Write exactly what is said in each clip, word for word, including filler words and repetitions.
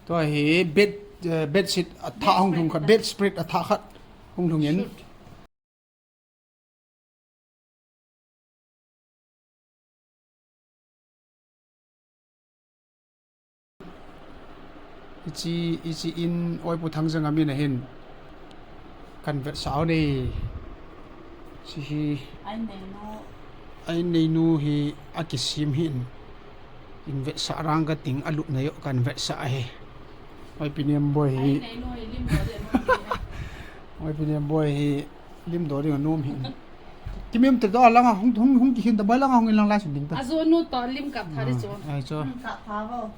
Tua hi bed, eh, bedsheet athah hung lhung khat, bedspread athah khat hung lhung in. Hiche, hiche in Oipu Thangjang a min ahin kan vetsah u ahi. Hiche hi a in neinu hi akisem hin. In vetsah rang kating, alupna joh kan vetsah ahi. Oipi Nemboi hi. Oipi Nemboi hi. Lim do ding anom hi. Kimim te do langa hung, hung, hung kihin ta bai langa hung in lang lai sun ding ta. Ajo nu to lim kap tha di chu. Ai chu. Kap tha vo.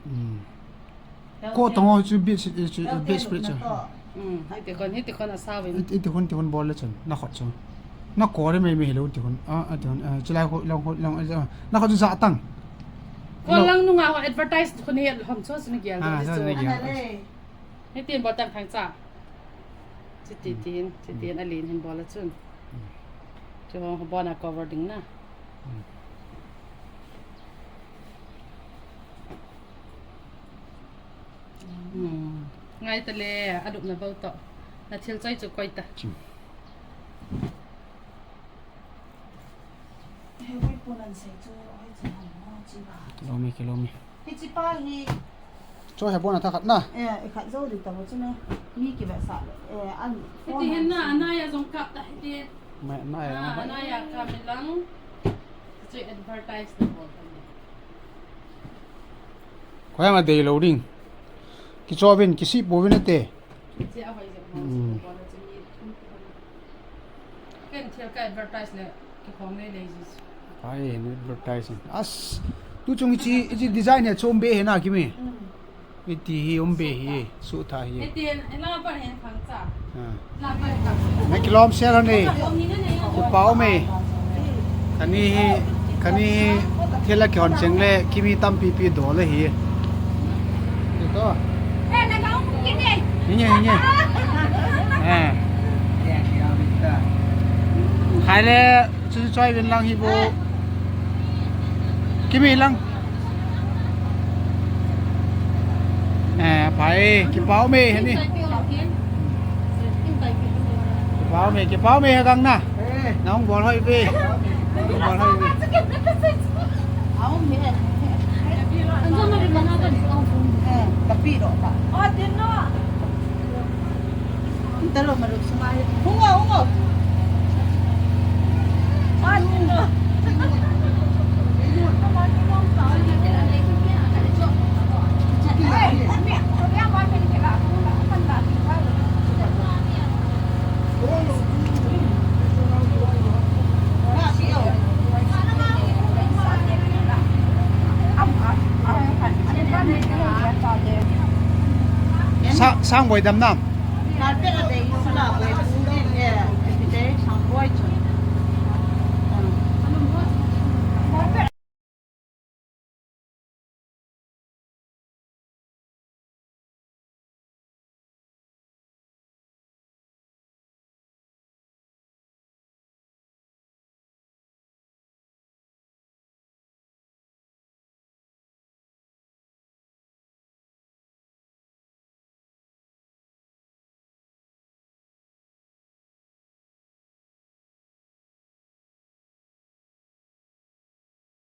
Hmm. Ko tong ho chu bedsheet, chu bedspread chu. Hmm, hiti kon, hiti kon asa ve. Hiti kon, hiti kon bol le chun. Na khot chu. Na ko re mai mai lo hiti kon. A, a hiti kon. A, chulai ho, long ho, long, a, na khot chu ja tang. Ko lang nunga ho advertise kon he hom chu ni gel. A, ni chu ni gel. Hitin bol tang thang cha. Chiti tin, chiti tin, alen hin bol a chun. Chu hong bona cover ding na. Hmm. Ngai ta le, alupna bou to. Na thil choi chu koi ta. He, hoi pun an sei chu, hoi chu han mo chi ba. Kilomi, kilomi. Hiche pa hi. Cho he bona tha khat na. Eh, khat jo di ta bo chu na. Mi kivetsah le. Eh, an. Hiti hin na, anai a jong kap ta hiti. Mai, anai a. Ah, anai a kap mi lang. Chu advertise na bol ta ni. Koi ang a dei lo ding. Kicho vin, kisih po vin ate. Che a vai jong. Hmm. Ken thil ka advertise le, kikhom lei lei ji. Ai, advertise. As, tu chung hiche, hiche design hi chom be hi na Kimi. Mm. Hiti hi um be hi, suh tha hi. Hiti, ela pa hen khang cha. Ah. La pa hen khang. Na kilom sel ni. Kipa um e. Kani hi, kani hi, thil a kihon cheng le, Kimi tampi pi do le hi. Ito. Eh, na ka um kit e. Hinge, hinge. Eh. Khai le, chu chu choi vin lang hi bo. Kimi lang. Eh, pai, kipa um e, hani. Kipa um e, kipa um e, gang na. Nahung bol hoi ve. Nahung bol hoi ve. Aum e. Anjo mari mana kan aum. Eh, tapi lo ta. Oh, din no. Talo maru sumai. Hungo, hungo. Ah, din no. Sa-, sang boi dam nam.